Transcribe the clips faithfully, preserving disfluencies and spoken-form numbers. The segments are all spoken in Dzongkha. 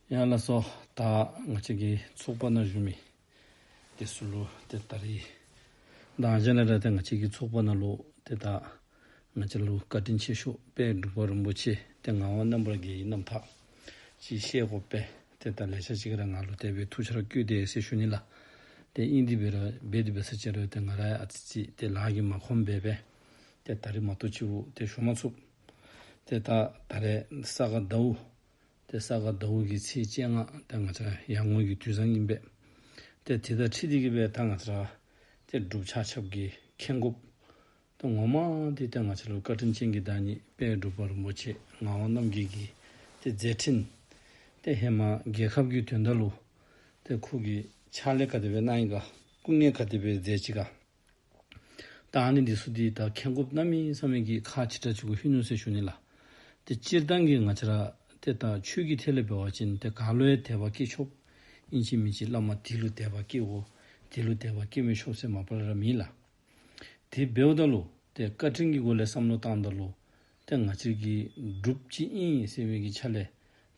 ཡ་ལགས་སོ། ད་ང་བཅས་ཀྱི་ཚོགས་པ་ནང་བཞུགས་མི་དེ་ཚུ་ལུ་ཏེ་ད་རིས་ད་ཅི་ནཱ་ར་ཏེ་ང་བཅས་ཀྱི་ཚོགས་པ་ནང་ལུ་ཏེ་ད་ང་བཅས་ལུ་བཀའ་དྲིན་ཆེ་ཤོས་དཔལ་འབྲུག་པ་རིན་པོ་ཆེ་ཏེ་ངག་དབང་རྣམ་པར་རྒྱལ་གྱི་རྣམ་ཐར་ཅིག་བཤད་དགོ་པས། ཏེ་ད་ལེ་ཤ་ཅིག་ར་ང་ལུ་དེ་སྦེ་ཐུགས་འཆར་བཀོད་དེ་ཟེར་ཞུ་ནི་ལགས། ཏེ་ཨིན་དེ་སྦེ་ར་འབད་དེ་འབད་ས་ཅིག་ར་ཏེ་ང་ར་ཨ་ཙི་ཙི་ཏེ་ལཱ་གིས་མ་ཁོམ་པས་པས། ཏེ་ད་རིས་མ་གཏོགས་ཅིག་ཏེ་ཞུ་མ་ཚུགས། ཏེ་ད་ད་རེས་ས་ག་ཟླཝ་ཏེ་ས་ག་ཟླཝ་གི་ཚེས་བཅོ་ལྔ་ཏེ་ང་བཅས་ཡར་ངོ་གི་དུས་བཟང་ཨིན་པས། ཏེ་དེ་དང་འཁྲིལ་ཏེ་གིས་སྦེ་ད་ང་བཅས་ར་ཏེ་འབྲུག་ཆ་ཁྱབ་ཀྱིས་མཁྱེན་དགོཔ་ཏེ་ངོ་མ་འདི་ཏེ་ང་བཅས་ལུ་བཀའ་དྲིན་ཅན་གྱི་བདག་ཉིད་དཔལ་འབྲུག་པ་རིན་པོ་ཆེ་ངག་དབང་རྣམ་རྒྱལ་གྱི་ཏེ་མཛད་འཕྲིན་ཏེ་ཧེ་མ་རྒྱལ་ཁབ་ཀྱི་དོན་དག་ལུ་ཏེ་ཁོ་གིས་ཕྱག་ལཱ་ག་དེ་སྦེ་གནང་ཡི་ག་སྐུ་ངལ་ག་དེ་སྦེ་མཛད་ཅི་ག། ད་ཨ་ནི་འདི་ཚུ་འདི་ད་མཁྱེན་དགོཔ་གནམ་མེད་ས་མེད་ཀྱི་ཁག་ཆེ་དྲགས་ཅིག་གུ་ལྷོད་ནུག་ཟེར་ཞུ་ནི་ལགས། ཏེ་སྤྱིར་བཏང་གི་ང་བཅས་ར་ཏེ་ད་ཆོས་ཀྱི་ཐད་ལས་འབད་བ་ཅིན་ཏེ་ག་ལུ་ཡང་དད་པ་སྐྱེ་ཆོགཔ་ཨིན་ཅི་མིན་ཅི་བླ་མ་འདི་ལུ་དད་པ་སྐྱེ་དགོ་འདི་ལུ་དད་པ་སྐྱེ་མི་ཆོགཔ་ཟེར་མ་པ་ལས་ར་མེད་ལགས། དེ་འབདཝ་ད་ལུ་ཏེ་བཀའ་དྲིན་གྱི་སྒོ་ལས་བསམ་བློ་བཏངམ་ད་ལུ་ཏེ་ང་བཅས་ཀྱི་འབྲུགཔ་ཅིག་ཨིན་ཟེར་མི་གི་ཆ་ལས་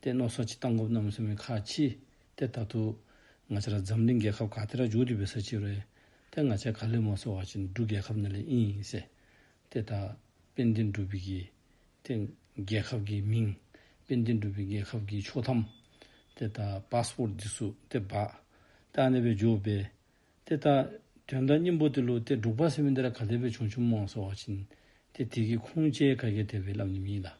ཏེ་མནོ་བསམ་ཅིག་བཏང་དགོཔ་གནམ་མེད་ས་མེད་ཁག་ཆེ། ཏེ་ད་ལྟོ་ང་བཅས་ར་འཛམ་གླིང་རྒྱལ་ཁབ་ག་ཏེ་ར་འགྱོ་དེ་འབད་ས་ཅིག་རུང་ཏེ་ང་བཅས་ག་ལས་སྨོ་ཟེར་བ་ཅིན་འབྲུག་རྒྱལ་ཁབ་ནང་ལས་ཨིན་ཟེར། ཏེ་ད་དཔལ་ལྡན་འབྲུག་པའི་གི་ཏེ་རྒྱལ་ཁབ་ཀྱི་མིང་དཔལ་ལྡན་འབྲུག་པའི་རྒྱལ་ཁབ་ཀྱི་ཆོག་ཐམ་ཏེ་ད་པཱསི་པོརཊ་འདི་ཚུ་ཏེ་འབག་ད་ཨ་ནི་སྦེ་འགྱོ་སྦེ། ཏེ་ད་དོན་དག་སྙིང་པོ་དེ་ལུ་ཏེ་འབྲུག་པ་ཟེར་མི་འདི་ར་ག་དེ་སྦེ་བྱུང་བྱུངམ་སྨོ་ཟེར་བ་ཅིན་ཏེ་དེ་གི་ཁུངས་ཅིག་ག་གིས་དེ་སྦེ་སླབ་ནི་མེད་ལགས།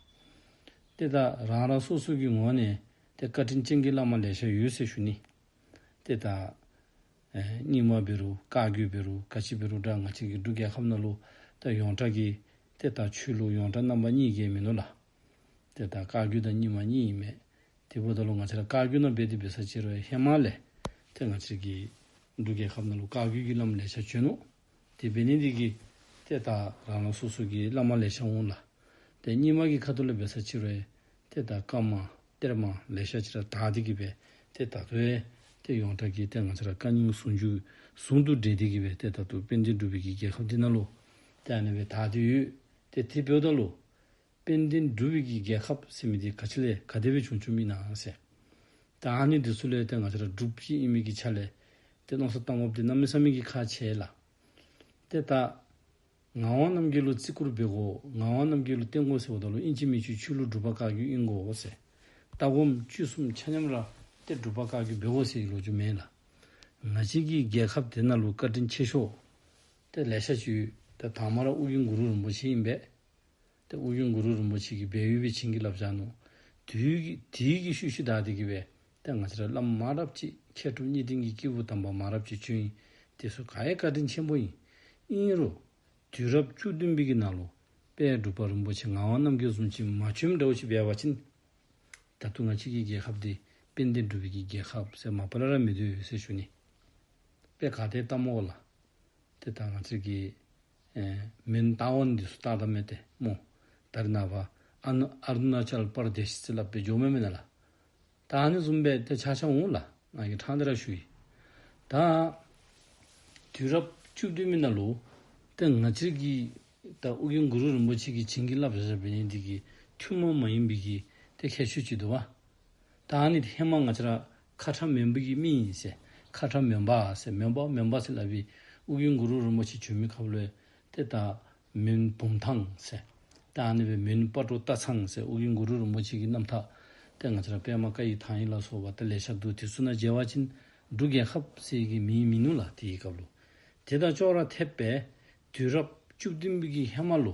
ཏེ་ད་རང་རང་སོ་སོ་གི་ངོས་ནས་ཏེ་བཀའ་དྲིན་ཅན་གྱི་བླ་མ་ལེ་ཤ་ཡོད་ཟེར་ཞུ་ནི། ཏེ་ད་ཨེ་རྙིང་མ་འབད་རུང་བཀའ་བརྒྱུད་འབད་རུང་ག་ཅི་འབད་རུང་འདྲ་ང་བཅས་ཀྱི་འབྲུག་རྒྱལ་ཁབ་ནང་ལུ་ད་ཡོངས་གྲགས་ཀྱི་ཏེ་ད་ཆོས་ལུགས་ཡོངས་གྲགས་རྣམ་པ་གཉིས་ཀྱིས་མེན་ནུག་ལགས། ཏེ་ད་བཀའ་བརྒྱུད་དང་རྙིང་མ་གཉིས་ཨིན་མས། དེ་འབདཝ་ད་ལུ་ང་བཅས་ར་བཀའ་བརྒྱུད་ནང་འབད་དེ་འབད་ས་ཅིག་རུང་ཧེ་མ་ལས་ཏེ་ང་བཅས་ཀྱི་འབྲུག་རྒྱལ་ཁབ་ནང་ལུ་བཀའ་བརྒྱུད་ཀྱི་བླམ་ལེ་ཤ་བྱོན་ནུག། དེ་འབད་ནི་འདི་གིས་ཏེ་ད་རང་རང་སོ་སོ་གི་བླ་མ་ལེ་ཤ་འོང་ལགས། ཏེ་རྙིང་མ་གི་ཁ་ཐུག་ལས་འབད་ས་ཅིག་རུང་ཏེ་ད་བཀའ་མ་གཏེར་མ་ལེ་ཤ་ཅིག་ར་དར་ཏེ་གིས་སྦེ་ཏེ་ད་ལྟོ་ཡང་ཏེ་ཡོངས་གྲགས་ཀྱི་ཏེ་ང་བཅས་ར་བཀའ་རྙིང་ཟུང་འཇུག་ཟུང་དུ་འབྲེལ་ཏེ་གིས་སྦེ་ཏེ་ད་ལྟོ་དཔལ་ལྡན་འབྲུག་པའི་གི་རྒྱལ་ཁབ་འདི་ནང་ལུ་ཏེ་ཨ་ནི་སྦེ་དར་ཏེ་ཡོད། ཏེ་དེ་འབདཝ་ད་ལུ་དཔལ་ལྡན་འབྲུག་པའི་གི་རྒྱལ་ཁབ་ཟེར་མི་འདི་ག་ཅི་ལས་ག་དེ་སྦེ་བྱུང་བྱུངམ་ཨིན་ན་ཟེར། ད་ཨ་ནི་འདི་ཚུ་ལས་ཏེ་ང་བཅས་ར་འབྲུགཔ་ཅིག་ཨིན་མི་གི་ཆ་ལས་ཏེ་མནོ་བསམ་བཏང་དགོཔ་འདི་གནམ་མེད་ས་མེད་ཀྱི་ཁག་ཆེ་ལགས། ཏེ་ད་ངག་དབང་རྣམ་རྒྱལ་ལུ་བརྩི་བཀུར་འབད་དགོ། ངག་དབང་རྣམ་རྒྱལ་ལུ་བརྟེན་དགོ་ཟེརཝ་ད་ལུ་ཨིན་ཅི་མིན་ཅི་ཆོས་ལུགས་འབྲུག་པ་བཀའ་བརྒྱུད་ཨིན་དགོ་ཟེར། ལྟ་སྒོམ་སྤྱོད་གསུམ་ཆ་མཉམ་ར་ཏེ་འབྲུག་པ་བཀའ་བརྒྱུད་འབད་དགོ་ཟེར་བའི་ལོ་རྒྱུས་མེན་ལགས། ང་བཅས་ཀྱི་རྒྱལ་ཁབ་འདི་ནང་ལུ་བཀའ་དྲིན་ཆེ་ཤོས་ཏེ་ལེ་ཤ་ཅིག་ཡོད། ཏེ་དང་པ་ར་ཨོ་རྒྱན་གུ་རུ་རིན་པོ་ཆེ་ཨིན་པས། ཏེ་ཨོ་རྒྱན་གུ་རུ་རིན་པོ་ཆེ་གིས་སྦས་ཡུལ་སྦེ་བྱིན་གྱིས་བརླབས་བཞག་ནུག། དེ་གི་དེ་གི་ཤུལ་ཤུལ་བདའ་སྟེ་གིས་སྦེ་ཏེ་ང་བཅས་ར་བླམ་མང་རབས་ཅིག་མཁས་གྲུབ་གཉིས་ལྡན་གྱི་སྐྱེས་བུ་དམ་པ་མང་རབས་ཅིག་བྱོན་ཡི། དེ་ཚུ་ག་ར་བཀའ་དྲིན་ཆེན་པོ་ཨིན། ཨིན་རུང་དུས་རབས་བཅུ་བདུན་པའི་གི་ནང་ལུ་དཔལ་འབྲུག་པ་རིན་པོ་ཆེ་ངག་དབང་རྣམ་རྒྱལ་བཟུམ་ཅིག་མ་བྱོནམ་འདྲཝ་ཅིག་འབད་བ་ཅིན་ད་ལྟོ་ང་བཅས་ཀྱི་རྒྱལ་ཁབ་འདི་དཔལ་ལྡན་འབྲུག་པའི་གི་རྒྱལ་ཁབ་ཟེར་མ་པ་ལས་ར་མི་འདུག་ཟེར་ཞུ་ནི། དཔེ་ག་དེ་བལྟཝ་སྨོ་ལགས། ཏེ་ད་ང་བཅས་ཀྱི་ཨེ་མོན་རྟ་དབང་འདི་ཚུ་བལྟ་བལྟ་མས་ཏེ་སྨོ། ད་རེས་ནངས་པ་ཨ་ནུ་ཨ་རུ་ན་ཅལ་པར་དེཤ་ཟེར་སླབ་སྦེ་འགྱོཝ་མས་མེན་ན་ལགས། ད་ཨ་ནི་བཟུམ་སྦེ་ཏེ་ཆ་ཆ་འོང་ལགས། ང་གིས་ཕྲང་སྟེ་ར་ཞུ་ཡི། ད་དུས་རབས་བཅུ་བདུན་མའི་ནང་ལུ་ཏེ་ང་བཅས་ཀྱི་ད་ཨོ་རྒྱན་གུ་རུ་རིན་པོ་ཆེ་གིས་བྱིན་གྱིས་བརླབས་བཞག་པའི་ནི་འདི་གིས་ཐུན་མོང་མ་ཡིན་པའི་གི་ཏེ་ཁྱད་ཆོས་ཅིག་འདུག་པ། ད་ཨ་ནི་ཧེ་མ་ང་བཅས་ར་ཁ་ཁྲ་མོན་པ་གི་མི་ཨིན་ཟེར། ཁ་ཁྲ་མོན་པ་ཟེར་མོན་པ་མོན་པ་ཟེར་སླབ་པའི་ཨོ་རྒྱན་གུ་རུ་རིན་པོ་ཆེ་བྱོན་མི་སྐབས་ལུ་ཏེ་ད་མོན་བུམ་ཐང་ཟེར། ད་ཨ་ནི་སྦེ་མོན་སྤ་གྲོ་སྟག་ཚང་ཟེར་ཨོ་རྒྱན་གུ་རུ་རིན་པོ་ཆེ་གི་རྣམ་ཐར་ཏེ་ང་བཅས་ར་པདྨ་བཀའ་ཡི་ཐང་ཡིག་ལ་སོགས་པ་ཏེ་ལེ་ཤ་འདུག། དེ་ཚུ་ནང་མཇལ་བ་ཅིན་འབྲུག་རྒྱལ་ཁབ་ཟེར་གྱི་མིང་མིན་ནུག་ལགས་དེའི་སྐབས་ལུ། དེ་དང་ཅོག་ར་འཐདཔ་སྦེ་དུས་རབས་བཅུ་བདུན་པའི་གི་ཧེ་མ་ལུ་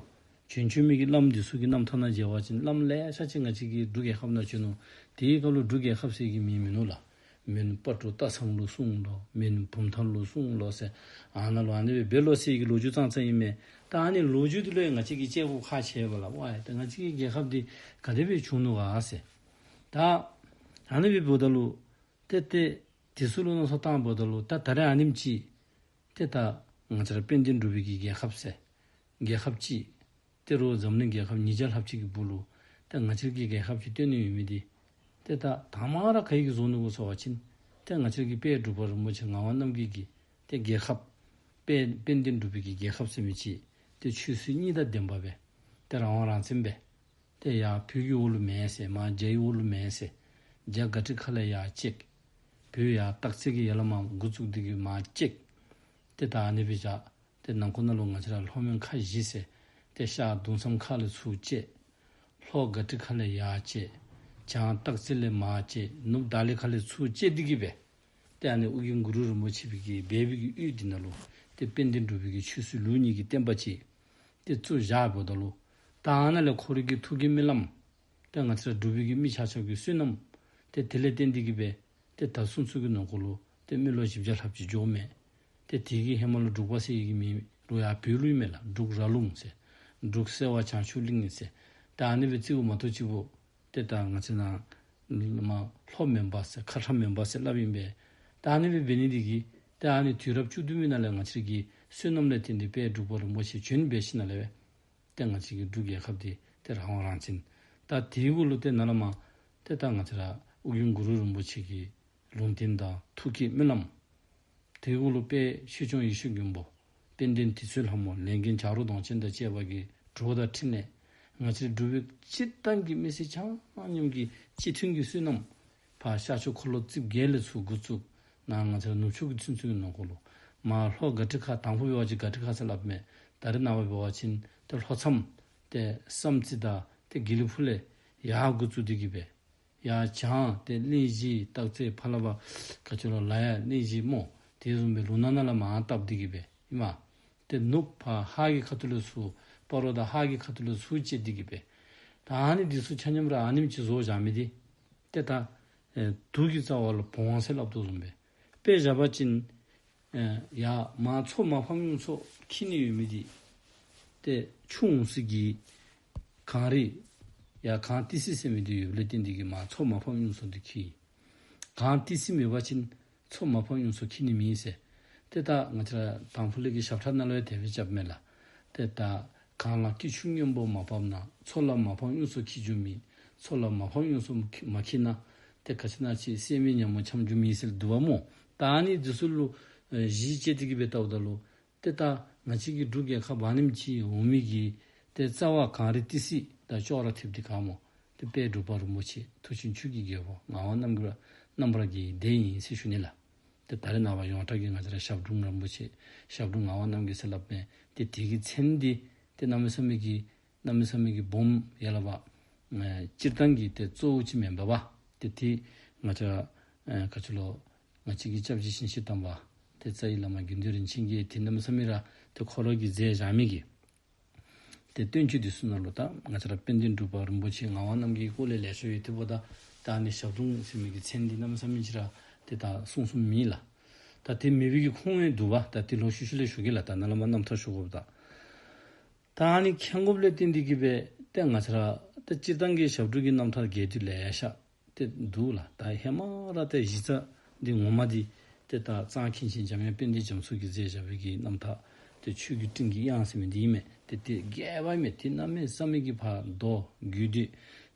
བྱོན་བྱོན་མི་གི་བླམ་འདི་ཚུ་གི་རྣམ་ཐར་ནང་མཇལ་བ་ཅིན་བླམ་ལེ་ཤ་ཅིག་ང་བཅས་ཀྱི་འབྲུག་རྒྱལ་ཁབ་ནང་བྱོན་ནུག། དེའི་སྐབས་ལུ་འབྲུག་རྒྱལ་ཁབ་ཟེར་གྱི་མིང་མིན་ནུག་ལགས། མོན་སྤ་གྲོ་སྟག་ཚང་ལུ་སོང་ལོ། མོན་བུམ་ཐང་ལུ་སོང་ལོ་ཟེར་ཨ་ནཱ་ལུ་ཨ་ནི་སྦེ་འབད་ལོ་ཟེར་གྱི་ལོ་རྒྱུས་ཙང་ཙང་ཨིན་མས། ད་ཨ་ནི་ལོ་རྒྱུས་འདི་ལུ་ཡང་ང་བཅས་ཀྱིས་དཔྱད་དགོཔ་ཁག་ཆེ་བས་ལགས། ཝའི་ད་ང་བཅས་ཀྱི་རྒྱལ་ཁབ་འདི་ག་དེ་སྦེ་བྱུང་ནུག་ག་ཟེར། ད་ཨ་ནི་སྦེ་འབདཝ་ད་ལུ་ཏེ་ཏེ་དེ་ཚུ་ལུ་མནོ་བསམ་བཏངམ་ད་ལུ་ད་ད་རེས་ཨ་ནེམ་ཅིག་ཏེ་ད་ང་བཅས་ར་དཔལ་ལྡན་འབྲུག་པའི་གི་རྒྱལ་ཁབ་ཟེར་རྒྱལ་ཁབ་ཅིག་ཏེ་རོགས་འཛམ་གླིང་རྒྱལ་ཁབ་ཉིས་བརྒྱ་ལྷགཔ་ཅིག་གི་སྦུག་ལུ་ཏེ་ང་བཅས་ཀྱི་རྒྱལ་ཁབ་ཅིག་བཏོན་ནི་ཡོད་མི་འདི་ཏེ་ད་དང་པ་ར་ག་གིས་བཟོ་ནུག་གོ་ཟེར་བ་ཅིན་ཏེ་ང་བཅས་ཀྱི་དཔལ་འབྲུག་པ་རིན་པོ་ཆེ་ངག་དབང་རྣམ་རྒྱལ་གྱིས་ཏེ་རྒྱལ་ཁབ་དཔལ་དཔལ་ལྡན་འབྲུག་པའི་གི་རྒྱལ་ཁབ་ཟེར་མི་ཅིག་ཏེ་ཆོས་སྲིད་གཉིས་དང་ལྡན་པ་སྦེ་ཏེ་རང་དབང་རང་བཙན་སྦེ་ཏེ་ཡར་བོད་ཀྱི་འོག་ལུ་མེན་ཟེར་མར་རྒྱའི་འོག་ལུ་མེན་ཟེར། རྒྱ་ག་ཏི་ཁ་ལས་ཡར་བཅད། བོད་ཡར་སྟག་རྩེ་གི་ཡར་ལས་མར་འགོ་བཙུགས་ཏེ་གི་མར་བཅད། ཏེ་ད་ཨ་ནི་སྦེ་བཞག། ཏེ་ནང་འཁོད་ནང་ལུ་ང་བཅས་ར་ལྷོ་མོན་ཁ་བཞི་ཟེར། ཏེ་ཤར་གདུང་བསམ་ཁ་ལས་ཚུར་བཅད། ལྷོ་ག་ཏི་ཁ་ལས་ཡར་བཅད། བྱང་སྟག་རྩེ་ལས་མར་བཅད། ནུབ་བརྡ་གླིང་ཁ་ལས་ཚུར་བཅད་དེ་གི་སྦེ། ཏེ་ཨ་ནི་ཨོ་རྒྱན་གུ་རུ་རིན་པོ་ཆེ་གིས་སྦས་པའི་གི་ཡུལ་འདི་ནང་ལུ། ཏེ་དཔལ་ལྡན་འབྲུག་པའི་གི་ཆོས་སྲིད་ལུགས་གཉིས་ཀྱི་བསྟན་པ་ཅིག། ཏེ་བཙུགས་བཞགཔ་ད་ལུ། ད་ཨ་ནཱ་ལས་ཁོ་རའི་གི་ཐུགས་ཀྱི་རྨི་ལམ། ཏེ་ང་བཅས་ར་འབྲུག་པའི་གི་མི་ཆ་ཁྱབ་ཀྱི་བསོད་ནམས། ཏེ་དེ་ལས་བརྟེན་ཏེ་གི་སྦེ། ཏེ་ད་གསུང་ཚུལ་གྱི་ནང་འཁོད་ལུ། ཏེ་མི་ལོ་བཞི་བརྒྱ་ལྷགཔ་ཅིག་འགྱོཝ་མས། ཏེ་དེ་གི་ཧེ་མ་ལུ་འབྲུག་པ་ཟེར་བའི་གི་མིང་རུང་ཡང་བོད་ལུ་ཨིན་མས་ལགས། འབྲུག་ར་ལུང་ཟེར། འབྲུག་སེ་བ་བྱང་ཆུབ་གླིང་ཟེར། ད་ཨ་ནི་སྦེ་རྩིཝ་མ་གཏོགས་ཅིག་པོ། ཏེ་ད་ང་བཅས་ནཱ་མར་ལྷོ་མོན་པ་ཟེར་ཁ་ཁྲ་མོན་པ་ཟེར་སླབ་ཨིན་པས། ད་ཨ་ནི་སྦེ་འབད་ནི་འདི་གིས། ཏེ་ཨ་ནི་དུས་རབས་བཅུ་བདུན་མའི་ནང་ལས་ང་བཅས་ཀྱི་བསོད་ནམས་ལས་བརྟེན་ཏེ་དཔལ་འབྲུག་པ་རིན་པོ་ཆེ་བྱོན་འབད་ཞིནམ་ལས་སྦེ། ཏེ་ང་བཅས་ཀྱི་འབྲུག་རྒྱལ་ཁབ་འདི་ཏེ་རང་དབང་རང་བཙན། ད་དེའི་གུ་ལུ་ཏེ་ནཱ་ལས་མར། ཏེ་ད་ང་བཅས་ར་ཨོ་རྒྱན་གུ་རུ་རིན་པོ་ཆེ་གི་ལུང་བསྟན་དང་ཐུགས་ཀྱི་རྨི་ལམ། དེའི་གུ་ལུ་དཔལ་ཆོས་སྐྱོང་ཡེ་ཤེས་མགོན་པོ། དཔལ་ལྡན་དུད་སོལ་ལྷ་མོ། ལས་མགོན་བྱ་རོག་གདོང་ཅན་དང་བཅས་པ་གི་གྲོགས་དང་འཕྲིན་ལས། ང་བཅས་འབྲུག་པའི་སྤྱིར་བཏང་གི་མི་སེར་ཆ་མཉམ་གྱི་སྤྱི་མཐུན་གྱི་བསོད་ནམས། ཕར་ཤར་ཕྱོགས་འཁོར་ལོ་རྩིབས་བརྒྱད་ལས་ཚུར་འགོ་བཙུགས། ནཱ་ང་བཅས་ར་ནུབ་ཕྱོགས་ཀྱི་ཚུན་ཚོད་ཀྱི་ནང་འཁོད་ལུ། མར་ལྷོ་ག་ཏི་ཁ། དང་ཕུ་འབད་བ་ཅིན་ག་ཏི་ཁ་ཟེར་སླབ་མས། ད་རེས་ནངས་པ་འབད་བ་ཅིན་ཏེ་ལྷོ་མཚམས། ཏེ་བསམ་རྩེ་དང་ཏེ་དགེ་ལེགས་ཕུ་ལས་ཡར་འགོ་བཙུགས་ཏེ་གི་སྦེ། ཡར་བྱང་ཏེ་གླིང་བཞི་སྟག་རྩེ་ཕར་ལས་ཕར་ག་ཅི་ལོ་ལ་ཡ་གླིང་བཞི་སྨོ། དེ་བཟུམ་སྦེ་ལུང་ནག་ནང་ལས་མར་བཏབ་སྟེ་གི་སྦེ་ཨིན་མས། ཏེ་ནུབ་ཕར་ཧཱ་གི་ཁ་ཐུག་ལས་ཚུར་སྤ་རོ་དང་ཧཱ་གི་ཁ་ཐུག་ལས་ཚུར་བཅད་དེ་གི་སྦེ། ད་ཨ་ནི་འདི་ཚུ་ཆ་མཉམ་ར་ཨ་ནེམ་ཅིག་བཟོ་བཞག་མི་འདི། ཏེ་ད་ཨེ་དུག་གི་རྩ་བ་ལུ་བོང་བ་ཟེར་སླབ་དོ་བཟུམ་སྦེ། དཔེ་བཞག་པ་ཅིན་ཨེ་ཡར་མར་མཚོ་མ་ཕམ་གཡུ་མཚོ་འཁྱིལ་ནི་ཡོད་མི་འདི། ཏེ་ཆུ་འོང་ས་གི་གངས་རི་ཡར་གངས་ཏི་སེ་ཟེར་མི་འདི་ཡོདཔ་ལས་བརྟེན་ཏེ་གི་མར་མཚོ་མ་ཕམ་གཡུ་མཚོ་འདི་འཁྱིལ། གངས་ཏི་སེ་མེད་པ་ཅིན་མཚོ་མ་ཕམ་གཡུ་མཚོ་འཁྱིལ་ནི་མེད་ཟེར། ཏེ་ད་ང་བཅས་ར་དང་ཕུ་ལས་ཀྱི་ཞབས་ཁྲ་ནང་ལུ་ཡང་དེ་སྦེ་རྐྱབ་མས་ལགས། ཏེ་ད་གངས་ལ་སྐྱེས་ཆུ་སྔོན་པོ་མ་བབས་ན། མཚོ་ལ་མ་ཕམ་གཡུ་མཚོ་འཁྱིལ་རྒྱུ་མེད། མཚོ་ལ་མ་ཕམ་གཡུ་མཚོ་མ་འཁྱིལ་ན། ཏེ་ག་ཅི་ན་ཅིག་སད་མི་ཉ་མོ་འཁྱམ་རྒྱུ་མེད་ཟེར་འདུག་པ་སྨོ། ད་ཨ་ནི་འདི་ཚུ་ལུ་ཨེ་གཞི་བཅད་དེ་གི་སྦེ་བལྟཝ་ད་ལུ། ཏེ་ད་ང་བཅས་ཀྱི་འབྲུག་རྒྱལ་ཁབ་ཨ་ནེམ་ཅིག་འོང་མི་གི་ཏེ་རྩ་བ་གངས་རི་ཏི་སེ་དང་ཅོག་ར་འཐདཔ་འདི་ག་སྨོ། ཏེ་དཔལ་འབྲུག་པ་རིན་པོ་ཆེ་མཐུ་ཆེན་ཆོས་ཀྱི་རྒྱལ་པོ་ངག་དབང་རྣམ་རྣམ་པར་རྒྱལ་བའི་སྡེ་ཨིན་ཟེར་ཞུ་ནི་ལགས། ཏེ་ད་རེས་ནངས་པ་ཡོངས་གྲགས་ཀྱི་ང་བཅས་ར་ཞབས་དྲུང་རིན་པོ་ཆེ་ཞབས་དྲུང་ངག་དབང་རྣམ་རྒྱལ་ཟེར་སླབ་མས། ཏེ་དེ་གི་མཚན་འདི་ཏེ་གནམ་མེད་ས་མེད་ཀྱི་གནམ་མེད་ས་མེད་ཀྱི་སྦོམ་ཡ་ལ་བ་ཨེ་སྤྱིར་བཏང་གི་ཏེ་གཙོ་བོ་ཅིག་མེན་པ་བ། ཏེ་དེ་ང་བཅས་ར་ཨེ་ག་ཅི་ལོ་ང་བཅས་ཀྱི་སྐྱབས་རྗེ་ཞིང་གཤེགས་དམ་པ་ཏེ་རྩ་བའི་བླ་མ་དགེ་འདུན་རིན་ཆེན་གྱིས་ཏེ་གནམ་མེད་ས་མེད་ར་ཏེ་ཁོ་ར་གིས་མཛད་བཞག་མི་གི་ཏེ་བསྟན་བཅོས་འདི་ཚུ་ནང་ལུ་ད་ང་བཅས་ར་དཔལ་ལྡན་འབྲུག་པ་རིན་པོ་ཆེ་ངག་དབང་རྣམ་རྒྱལ་གྱི་སྐོར་ལས་ལེ་ཤ་ཡོད། དེ་འབདཝ་ད་ད་ཨ་ནི་ཞབས་དྲུང་ཟེར་མི་གི་མཚན་འདི་གནམ་མེད་ས་མེད་ཅིག་ར་ཏེ་ད་གསུངས་གསུངསམ་མེད་ལགས། ད་དེ་མེད་པའི་གི་ཁུངས་ཡང་འདུག་པ། ད་དེ་ལོག་ཤུལ་ཤུལ་ལས་ཞུ་གེ་ལགས། ད་ནཱ་ལས་མར་རྣམ་ཐར་ཞུ་དགོཔ་ད། ད་ཨ་ནི་མཁྱེན་དགོཔ་ལས་བརྟེན་ཏེ་གི་སྦེ་ཏེ་ང་བཅས་ར་ཏེ་སྤྱིར་བཏང་གི་ཞབས་དྲུང་གི་རྣམ་ཐར་རྒྱས་བསྡུས་ལེ་ཤ་ཏེ་འདུག་ལགས། ད་ཧེ་མ་ར་ཏེ་གཞི་རྩ་འདི་ངོ་མ་འདི་ཏེ་ད་གཙང་མཁན་ཆེན་འཇམ་དབྱངས་དཔལ་ལྡན་རྒྱ་མཚོ་གིས་མཛད་བཞག་པའི་གི་རྣམ་ཐར་ཏེ་ཆོས་ཀྱི་སྤྲིན་གྱི་དབྱངས་ཟེར་མི་འདི་ཨིན་མས། ཏེ་དེ་རྒྱས་པ་ཨིན་མས། ཏེ་གནམ་མེད་ས་མེད་ཀྱི་ཕར་མདོ་རྒྱུད་སྡེ་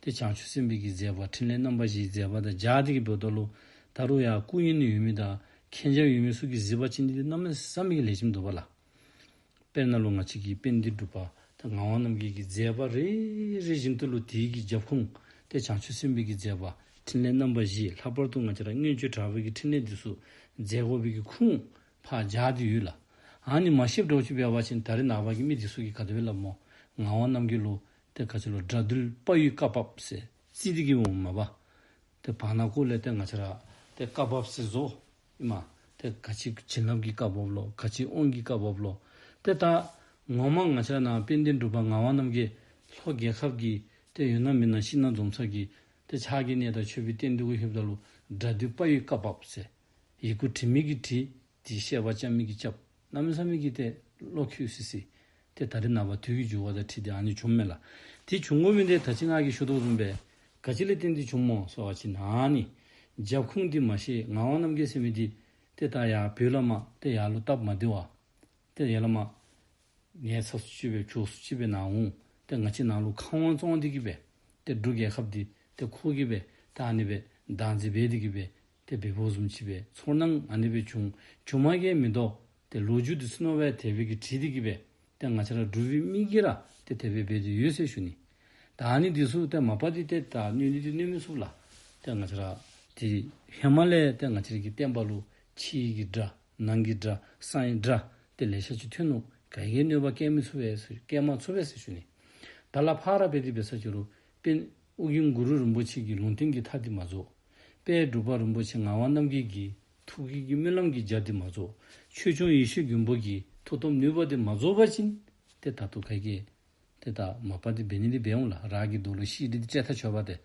ཏེ་བྱང་ཆུབ་སེམས་དཔའི་གི་མཛད་པ་ཕྲིན་ལས་རྣམ་པ་བཞིའི་མཛད་པ་དང་སྦྱར་ཏེ་གི་འབདཝ་ད་ལུ་ད་རུང་ཡང་སྐུ་ཡོན་ཡོད་མི་དང་མཁྱེན་རྒྱ་ཡོད་མི་ཚུ་གིས་གཟིགས་པ་ཅིན་འདི་གནམ་མེད་ས་མེད་ཀྱི་ལེགས་ཤོམ་འདུག་པ་ལགས། དཔེར་ན་ལུ་ང་བཅས་ཀྱི་དཔལ་ལྡན་འབྲུག་པ་ད་ངག་དབང་རྣམ་རྒྱལ་གྱི་མཛད་པ་རེ་རེ་བཞིན་དུ་ལུ་དེའི་གི་རྒྱབ་ཁུངས་ཏེ་བྱང་ཆུབ་སེམས་དཔའི་གི་མཛད་པ་ཕྲིན་ལས་རྣམ་པ་བཞི། ལྷག་པར་དུ་ང་བཅས་ར་མངོན་སྤྱོད་དྲག་པོའི་གི་ཕྲིན་ལས་འདི་ཚུ་མཛད་དགོ་པའི་གི་ཁུངས་ཕར་སྦྱར་ཏེ་ཡོད་ལགས། ཨ་ནི་མ་ཤེསཔ་འདྲཝ་ཅིག་འབད་བ་ཅིན་ད་རེས་ནངས་པ་གི་མི་འདི་ཚུ་གིས་ག་དེ་སྦེ་སླབ་སྨོ། ངག་དབང་རྣམ་རྒྱལ་ལུ་ཏེ་ག་ཅི་ལོ་དགྲ་འདུལ་དཔའ་བོའི་བཀའ་བབས་ཟེར་རྩིས་ཏེ་གི་འོངམ་མས་པ། ཏེ་བར་ན་ཀོ་ལས་ཏེ་ང་བཅས་ར་ཏེ་བཀའ་བབས་ཟེར་བཟོ་ཨིན་མས། ཏེ་ག་ཅི་བྱིན་རླབས་ཀྱི་བཀའ་བབས་ལོ། ག་ཅི་དབང་གི་བཀའ་བབས་ལོ། ཏེ་ད་ངོ་མ་ང་བཅས་ར་ནཱ་དཔལ་ལྡན་འབྲུག་པ་ངག་དབང་རྣམ་རྒྱལ་ལྷོ་རྒྱལ་ཁབ་ཀྱི་ཏེ་ཡོད་ན་མེད་ན་ཤིང་ནགས་འཛོམས་ས་གི་ཏེ་ཕྱག་གི་གནས་དང་མཆོད་པའི་རྟེན་འདི་གུ་ལྷོདཔ་ད་ལུ་དགྲ་འདུལ་དཔའ་བོའི་བཀའ་བབས་ཟེར། ཡི་གུ་བྲི་མི་གིས་བྲིས། དེ་བཤད་པ་རྐྱབ་མི་གིས་རྐྱབ། གནམ་མེད་ས་མེད་ཀྱི་ཏེ་བློ་འགྱོད་སི་སི། ཏེ་ད་རེས་ནངས་པ་དུས་ཀྱི་འགྱུར་བ་དང་འཁྲིལ་ཏེ་ཨ་ནི་བྱུངམ་མས་ལགས། དེ་བྱུང་དགོ་མི་འདི་ད་ཅི་ང་གིས་ཞུ་དོ་བཟུམ་སྦེ་ག་ཅི་ལས་བརྟེན་ཏེ་བྱུངམ་སྨོ་ཟེར་བ་ཅིན་ཨ་ནི་རྒྱབ་ཁུངས་འདི་མ་ཤེས། ངག་དབང་རྣམ་རྒྱལ་ཟེར་མི་འདི་ཏེ་ད་ཡར་བོད་ལས་མར་ཏེ་ཡར་ལུ་སྟབས་མ་བདེ་བར་ཏེ་ཡར་ལས་མར་ངལ་ཚ་སུ་ཅིག་སྦེ་བྱོག་སུ་ཅིག་སྦེ་ནཱ་འོང་། ཏེ་ང་བཅས་ནཱ་ལུ་ཁམས་དབང་བཙོང་སྟེ་གི་སྦེ་ཏེ་འབྲུག་རྒྱལ་ཁབ་འདི་ཏེ་ཁོ་གིས་སྦེ་ད་ཨ་ནི་སྦེ་བདག་འཛིན་འབད་དེ་གི་སྦེ་ཏེ་འབདཝ་བཟུམ་ཅིག་སྦེ་ཚོར་སྣང་ཨ་ནི་སྦེ་བྱུང་། བྱུངམ་གིས་མི་དོ་ཏེ་ལོ་རྒྱུས་འདི་ཚུ་ནང་སྦེ་དེ་སྦེ་གི་བྲིས་ཏེ་གི་སྦེ་ཏེ་ང་བཅས་ར་འབྲུག་པའི་མི་གིས་ར་ཏེ་དེ་སྦེ་འབད་དེ་ཡོད་ཟེར་ཞུ་ནི། ད་ཨ་ནི་འདི་ཚུ་ཏེ་མ་པ་འདི་ཏེ་ད་གནོད་ནི་འདི་གནོད་མི་ཚུགས་ལགས། ཏེ་ང་བཅས་ར་ཏེ་ཧེ་མ་ལས་ཏེ་ང་བཅས་ར་གི་བསྟན་པ་ལུ་ཕྱི་གི་དགྲ་ནང་གི་དགྲ་གསང་བའི་དགྲ་ཏེ་ལེ་ཤ་ཅིག་ཐོན་ནུག། ག་གིས་གནོད་པ་བཀལ་མི་ཚུགས་པས་ཟེར་བཀལ་མ་ཚུགས་པས་ཟེར་ཞུ་ནི། ད་ལས་ཕར་འབད་དེ་འབད་ས་ཅིག་རུང་དཔལ་ཨོ་རྒྱན་གུ་རུ་རིན་པོ་ཆེ་གི་ལུང་བསྟན་གྱི་མཐའ་འདི་མ་རྫོགས། དཔལ་འབྲུག་པ་རིན་པོ་ཆེ་ངག་དབང་རྣམ་རྒྱལ་གྱི་ཐུགས་བསྐྱེད་ཀྱི་སྨོན་ལམ་གྱི་རྒྱ་འདི་མ་རྫོགས། ཆོས་སྐྱོང་ཡེ་ཤེས་མགོན་པོ་གི་མཐུ་སྟོབས་ནུས་པ་འདི་མ་རྫོགས་པ་ཅིན་ཏེ་ད་ལྟོ་ག་གིས་ཏེ་ད་མ་པ་འདི་འབད་ནི་འདི་འབད་འོང་ལགས། ར་གི་རྡོ་ལུ་ཤིག་འདི་འདི་བཅད་ཐག་ཆོད་པ་ཏེ།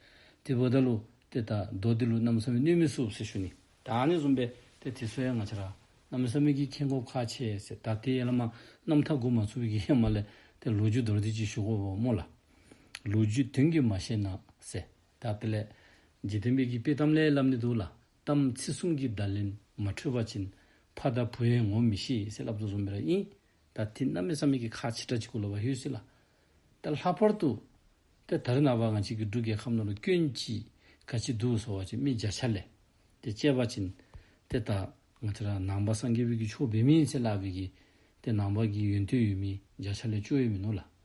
དེ་འབདཝ་ད་ལུ་ཏེ་ད་རྡོ་འདི་ལུ་གནམ་མེད་ས་མེད་གནོད་མི་ཚུགས་ཟེར་ཞུ་ནི། ད་ཨ་ནི་བཟུམ་སྦེ་ཏེ་དེ་ཚུ་ཡང་ང་བཅས་ར་གནམ་མེད་ས་མེད་ཀྱི་མཁྱེན་དགོཔ་ཁག་ཆེ་ཟེར། ད་ཏེ་ཡར་ལས་མར་རྣམ་ཐར་འགོ་མ་བཙུགས་པའི་གི་ཧེ་མ་ལས་ཏེ་ལོ་རྒྱུས་མདོར་བསྡུས་ཅིག་ཞུ་དགོ་པས་སྨོ་ལགས། ལོ་རྒྱུས་དོན་གྱིས་མ་ཤེས་ན་ཟེར། ད་དེ་ལས་འཇིག་རྟེན་པའི་གི་དཔྱེ་གཏམ་ལས་སླབ་ནི་འདུག་ལགས། གཏམ་ཚིག་གསུམ་གྱི་བརྡ་ལན་མ་འཕྲོད་པ་ཅིན་ཕ་དང་བུ་ཡང་ངོ་མི་ཤེས་ཟེར་སླབ་དོ་བཟུམ་སྦེ་ར་ཨིན། ད་འདི་གནམ་མེད་ས་མེད་ཀྱི་ཁག་ཆེ་དྲགས་ཅིག་གུ་ལུ་འབད་ཡོད་ཟེར་ལགས། ད་ལྷག་པར་དུ་ཏེ་ད་རེས་ནངས་པ་ང་བཅས་ཀྱི་འབྲུག་རྒྱལ་ཁབ་ནང་ལུ་སྐྱོན་ཅིག་ག་ཅི་འདུག་ཟེར་བ་ཅིན་མི་བརྒྱ་ཆ་ལས་ཏེ་དཔྱད་པ་ཅིན་ཏེ་ད་ང་བཅས་ར་ནང་པ་སངས་རྒྱས་པའི་གི་ཆོས་འབད་མི་ཨིན་ཟེར་སླབ་པའི་གི་ཏེ་ནང་པ་གི་ཡོན་ཏན་ཡོད་མི་བརྒྱ་ཆ་ལས་བཅུ་ཡང་མིན་ནུག་ལགས།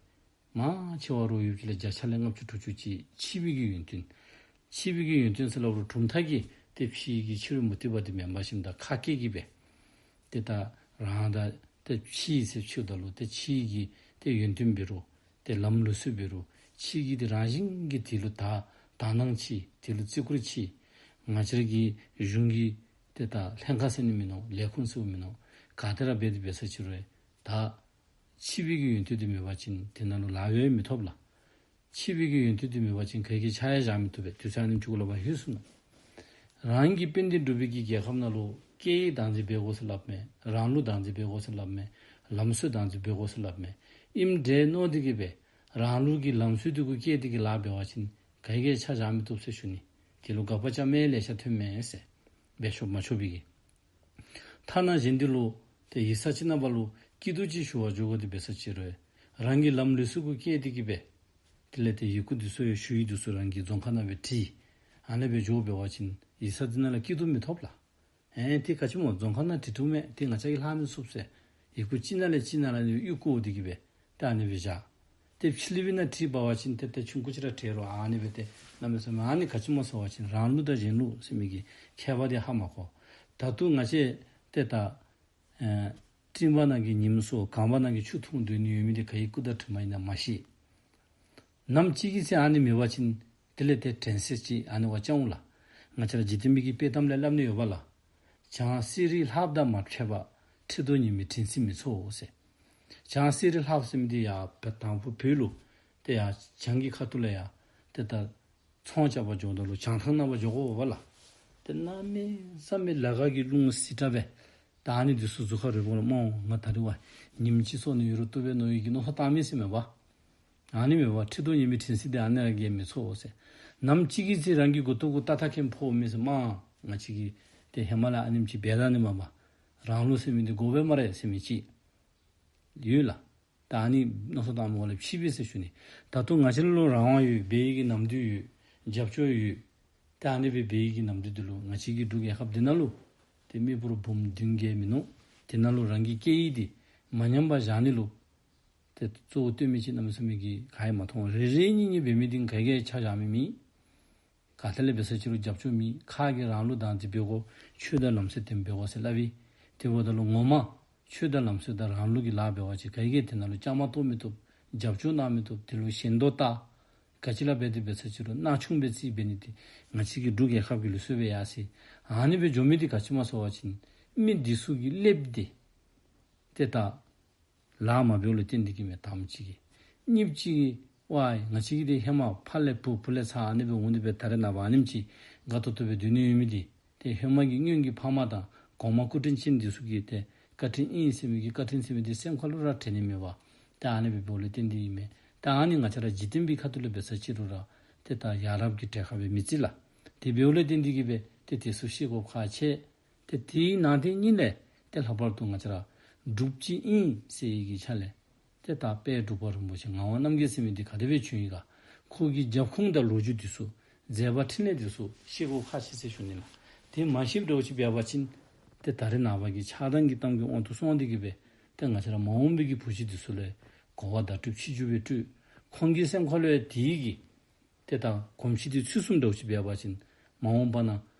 མང་ཆེ་བ་རོགས་ཡོདཔ་ཅིག་ལས་བརྒྱ་ཆ་ལས་ལྔ་བཅུ་དྲུག་ཅུ་ཅིག་ཕྱི་པའི་གི་ཡོན་ཏན། ཕྱི་པའི་གི་ཡོན་ཏན་ཟེར་སླབ་རུང་གྲུབ་མཐའ་གིས་ཏེ་ཕྱི་གི་ཕྱི་རོལ་མུ་སྟེགས་པ་འདི་མེན་པར་ཞིནམ་ད་ཁ་སྐད་ཀྱིས་སྦེ་ཏེ་ད་རང་ད་ཏེ་ཕྱི་ཟེར་ཞུཝ་ད་ལུ་ཏེ་ཕྱི་གི་ཏེ་ཡོན་ཏན་འབད་རུང་ཏེ་ལམ་ལུགས་སྲོལ་འབད་རུང་ཕྱི་གི་ཏེ་རང་བཞིན་གྱིས་དེ་ལུ་ད་དག་སྣང་ཅིག་དེ་ལུ་བརྩི་བཀུར་ཅིག། ང་བཅས་ར་གི་གཞུང་གི་ཏེ་ད་ལྷན་ཁག་ཟེར་ནི་མིན་ནུག། ལས་ཁུངས་ཟེར་མིན་ནུག། ག་ཏེ་ར་འབད་དེ་འབད་ས་ཅིག་རུང་ད་ཕྱི་པའི་གི་ཡོན་ཏན་འདི་མེད་པ་ཅིན་དེ་ནང་ལུ་ལཱ་འབད་མི་ཐོབ་ལགས། ཕྱི་པའི་གི་ཡོན་ཏན་འདི་མེད་པ་ཅིན་ག་གིས་ཆ་ཡང་བཞག་མི་བཏུབ་པས། དུས་ཚོད་ཨ་ནེམ་ཅིག་གུ་ལུ་འབད་ཡོད་ཟེར་ནུག། རང་གི་དཔལ་ལྡན་འབྲུག་པའི་གི་རྒྱལ་ཁབ་ནང་ལུ་སྐད་ཡིག་བདག་འཛིན་འབད་དགོ་ཟེར་སླབ་མས། རང་ལུགས་བདག་འཛིན་འབད་དགོ་ཟེར་སླབ་མས། ལམ་སྲོལ་བདག་འཛིན་འབད་དགོ་ཟེར་སླབ་མས། ཨིནམ་འདྲས་མནོ་སྟེ་གིས་སྦེ་རང་ལུགས་ཀྱི་ལམ་སྲོལ་འདི་གུ་བཀལ་ཏེ་གིས་ལཱ་འབད་བ་ཅིན་ག་གིས་ཆ་བཞག་མི་བཏུབ་ཟེར་ཞུ་ནི། དེ་ལུ་དགག་པ་རྐྱབ་མི་ལེ་ཤ་ཐོན་མས་ཟེར། འབད་ཆོག་མ་ཆོག་པའི་གི། ཐ་ན་གཞན་འདི་ལུ་ཏེ་ཡིག་ཚང་ཅིག་ནང་འབད་རུང་སྐྱིད་སྡུག་ཅིག་ཞུ་བར་འགྱོ་དགོ་དེ་འབད་ས་ཅིག་རུང་རང་གི་ལམ་ལུགས་སྲོལ་གུ་བཀལ་ཏེ་གིས་སྦེ་དེ་ལས་ཏེ་ཡི་གུ་འདི་ཚུ་ཡང་ཞུ་ཡིག་འདི་ཚུ་རང་གི་རྫོང་ཁ་ནང་སྦེ་བྲིས། ཨ་ནི་སྦེ་འགྱོ་འབད་བ་ཅིན་ཡིག་ཚང་འདི་ནང་ལུ་སྐྱིད་སྡུག་མི་ཐོབ་ལགས། ཨེ་དེ་ག་ཅི་སྨོ་རྫོང་ཁ་ནང་བྲིས་ཐུབ་མས། དེ་ང་བཅས་ཀྱིས་ལྷག་མི་ཚུགས་ཟེར། ཡི་གུ་ཅིག་ནང་ལས་ཅིག་ནང་ལས་ནི་གཡུག་བཀོ་སྟེ་གིས་སྦེ་ཏེ་ཨ་ནི་སྦེ་བཞག། ཏེ་ཕྱི་གླིང་པའི་ནང་བྲིས་འབད་བ་ཅིན་ཏེ་ཏེ་ཆུང་ཀུ་ཅིག་ར་བྲིས་རུང་ཨ་ནི་སྦེ་ཏེ་གནམ་མེད་ས་མེད། ཨ་ནི་ག་ཅི་སྨོ་ཟེར་བ་ཅིན་རང་ལུགས་དང་གཞན་ལུགས་ཟེར་མི་གི་ཁྱད་པར་འདི་ཧ་མ་གོ། ད་ལྟོ་ང་བཅས་ཏེ་ད་ཨེ་སྤྲིན་པ་ནང་གི་ཉིམ་སོགས་གངས་པ་ནང་གི་ཆུ་འཐུང་སྡོད་ནི་ཡོད་མི་འདི་ག་གི་སྐུ་དང་གྲིབ་མ་ཨིན་ན་མ་ཤེས། ནམ་ཅིག་གི་ཚེ་ཨ་ནི་མེད་པ་ཅིན་དེ་ལས་ཏེ་དྲན་ཤེས་ཅིག་ཨ་ནི་བ་ཅང་འོང་ལགས། ང་བཅས་ར་འཇིག་རྟེན་པའི་གི་དཔྱེ་གཏམ་ལས་སླབ་ནི་ཡོད་པ་ལགས། བྱང་གསེར་རི་ལྷགཔ་དང་མ་ཕྱད་པར། ཁྲི་གདུགས་ཉི་མའི་དྲན་གསོས་མི་ཚོར་ཟེར། བྱང་གསེར་རི་ལྷགཔ་ཟེར་མི་འདི་ཡར་བོད་དང་ཕུ་བོད་ལུ་ཏེ་ཡར་བྱང་གི་ཁ་ཐུག་ལས་ཡར་ཏེ་ད་ཚོང་རྐྱབ་པར་འགྱོཝ་ད་ལུ་བྱང་ཐང་ནང་འབད་འགྱོ་དགོ་པས་ལགས། ཏེ་གནམ་མེད་ས་མེད་ལ་དགའ་གི་རླུང་བསིལ་དྲགས་སྦེ་ད་ཨ་ནི་འདི་ཚུ་གཟུགས་ཁར་རེག་པ་ལུ་སྨོ་ང་ད་རིས་བ་ཉིམ་ཅིག་ཚོར་ནི་ཡོད་རུང་བཏུབ་པས་མནོ་བའི་གི་མནོ་བསམ་བཏང་མི་ཟེར་མེད་པ། ཨ་ནི་མེད་པ། ཁྲི་གདུགས་ཉི་མའི་དྲན་གསོས་འདི་ཨ་ནི་ར་གིས་མི་ཚོར་ཟེར། ནམ་ཅིག་གི་ཚེ་རང་གི་མགུ་ཏོ་གུ་ཏག་ཏག་ཁེམ་ཕོག་མི་ཟེར་མས། ང་བཅས་ཀྱིས་ཏེ་ཧེ་མ་ལས་ཨ་ནེམ་ཅིག་འབད་ད་ནི་མས་པ། རང་ལུགས་ཟེར་མི་འདི་དགོ་པས་སྨ་རེ་ཟེར་མི་ཅིག་ཡོད་ལགས། ད་ཨ་ནི་མནོ་བསམ་བཏངམ་ལས་ཕྱི་པའི་ཟེར་ཞུ་ནི། ད་ལྟོ་ང་བཅས་ལུ་རང་དབང་ཡོད། འབད་ནི་གི་ནམ་དུས་ཡོད། རྒྱབ་སྐྱོར་ཡོད། ད་ཨ་ནི་སྦེ་འབད་ནི་གི་ནམ་དུས་འདི་ལུ་ང་བཅས་ཀྱི་འབྲུག་རྒྱལ་ཁབ་འདི་ནང་ལུ་ཏེ་མི་འབོར་འབུམ་བདུན་བརྒྱད་མིན་ནུག། དེ་ནང་ལུ་རང་གི་སྐད་ཡིག་འདི་མ་ཉམས་པར་བཞག་ནི་ལུ་ཏེ་གཙོ་བོ་བཏོན་མི་ཅིག་གནམ་མེད་ས་མེད་ཀྱི་ག་ཡང་མ་མཐོང་། རེ་རེ་གཉིས་གཉིས་འབད་མི་འདི་ག་གིས་ཆ་བཞག་མི་མེད། ག་ཏེ་ལས་འབད་ས་ཅིག་རུང་རྒྱབ་སྐྱོར་མེད། ཁ་གིས་རང་ལུགས་བདག་འཛིན་འབད་དགོ། ཆོས་དང་ལམ་སྲོལ་དེམ་འབད་དགོ་ཟེར་སླབ་ཨིན། དེ་འབདཝ་ད་ལུ་ངོ་མ་ཆོས་དང་ལམ་སྲོལ་དང་རང་ལུགས་ཀྱི་ལཱ་འབད་བ་ཅིན་ག་གིས་དེ་ནང་ལུ་བཅའ་མར་གཏོགས་མི་བཏུབ། རྒྱབ་སྐྱོར་གནང་མི་བཏུབ། དེ་ལུ་ཞེན་དོ་ལྟ། ག་ཅི་ལས་འབད་དེ་འབད་ས་ཅིག་རུང་སྣང་ཆུང་སྦེ་རྩིས་འབད་ནི་འདི་ང་བཅས་ཀྱི་འབྲུག་རྒྱལ་ཁབ་ཀྱི་ལུགས་སྲོལ་སྦེ་ཡར་སོ་ཡི། ཨ་ནི་སྦེ་འགྱོ་མི་འདི་ག་ཅི་སྨོ་ཟེར་བ་ཅིན་མི་འདི་ཚུ་གིས་སླབ་སྟེ་ཏེ་ད་ལཱ་མ་འབདཝ་ལས་བརྟེན་ཏེ་གིས་མས་དང་པ་ཅིག་གིས། གཉིས་པ་ཅིག་གིས་ཝའི་ང་བཅས་ཀྱི་འདི་ཧེ་མ་ཕ་ལས་བུ་བུ་ལས་ཚ་ཨ་ནི་སྦེ་འོང་སྟེ་སྦེ་ད་རེས་ནངས་པ་ཨ་ནེམ་ཅིག་དགའ་ཏོག་ཏོ་སྦེ་སྡོད་ནི་ཡོད་མི་འདི་ཏེ་ཧེ་མ་གི་སྔོན་གྱི་ཕ་མ་དང་གོང་མ་སྐུ་དྲིན་ཅན་འདི་ཚུ་གི་ཏེ་བཀའ་དྲིན་ཨིན་ཟེར་མི་གི་བཀའ་དྲིན་ཟེར་མི་འདི་སེམས་ཁ་ལུ་ར་དྲན་ནི་མེད་པ། ཏེ་ཨ་ནི་སྦེ་འབདཝ་ལས་བརྟེན་ཏེ་ཨིན་མས། ཏེ་ཨ་ནི་ང་བཅས་ར་འཇིག་རྟེན་པའི་ཁ་ཐུག་ལས་འབད་ས་ཅིག་རུང་ར་ཏེ་ད་ཡ་རབས་ཀྱི་གྲལ་ཁར་སྦེ་མི་རྩི་ལགས། དེ་འབདཝ་ལས་བརྟེན་ཏེ་གིས་སྦེ་ཏེ་དེ་ཚུ་ཤེས་དགོཔ་ཁག་ཆེ། ཏེ་དེའི་ནང་དེ་གཉིས་ལས་ཏེ་ལྷག་པར་དུ་ང་བཅས་ར་འབྲུགཔ་ཅིག་ཨིན་ཟེར་བའི་གི་ཆ་ལས་ཏེ་ད་དཔལ་འབྲུག་པ་རིན་པོ་ཆེ་ངག་དབང་རྣམ་རྒྱལ་ཟེར་མི་འདི་ག་དེ་སྦེ་བྱོན་ཡི་ག། ཁོ་གི་རྒྱབ་ཁུངས་དང་ལོ་རྒྱུས་འདི་ཚུ་མཛད་པ་འཕྲིན་ལས་འདི་ཚུ་ཤེས་དགོཔ་ཁག་ཆེ་ཟེར་ཞུ་ནི་ལགས། དེ་མ་ཤེསཔ་འདྲཝ་ཅིག་འབད་བ་ཅིན་ཏེ་ད་རེས་ནངས་པ་གི་ཆགས་སྡང་གི་གཏམ་གྱི་དབང་དུ་སོང་སྟེ་གིས་སྦེ་ཏེ་ང་བཅས་ར་མ་འོངས་པའི་གི་བུ་གཞི་འདི་ཚུ་ལུ་གོ་བ་བརྡ་སྤྲོད་ཕྱི་འགྱུར་སྦེ་སྤྲོད། ཁོང་གི་སེམས་ཁ་ལུ་ཡང་དེ་གི་ཏེ་ད་གོམས་གཤིས་འདི་ཚུད་སོངམ་འདྲཝ་ཅིག་འབད་བ་ཅིན་ མ་འོངས་པ་ན་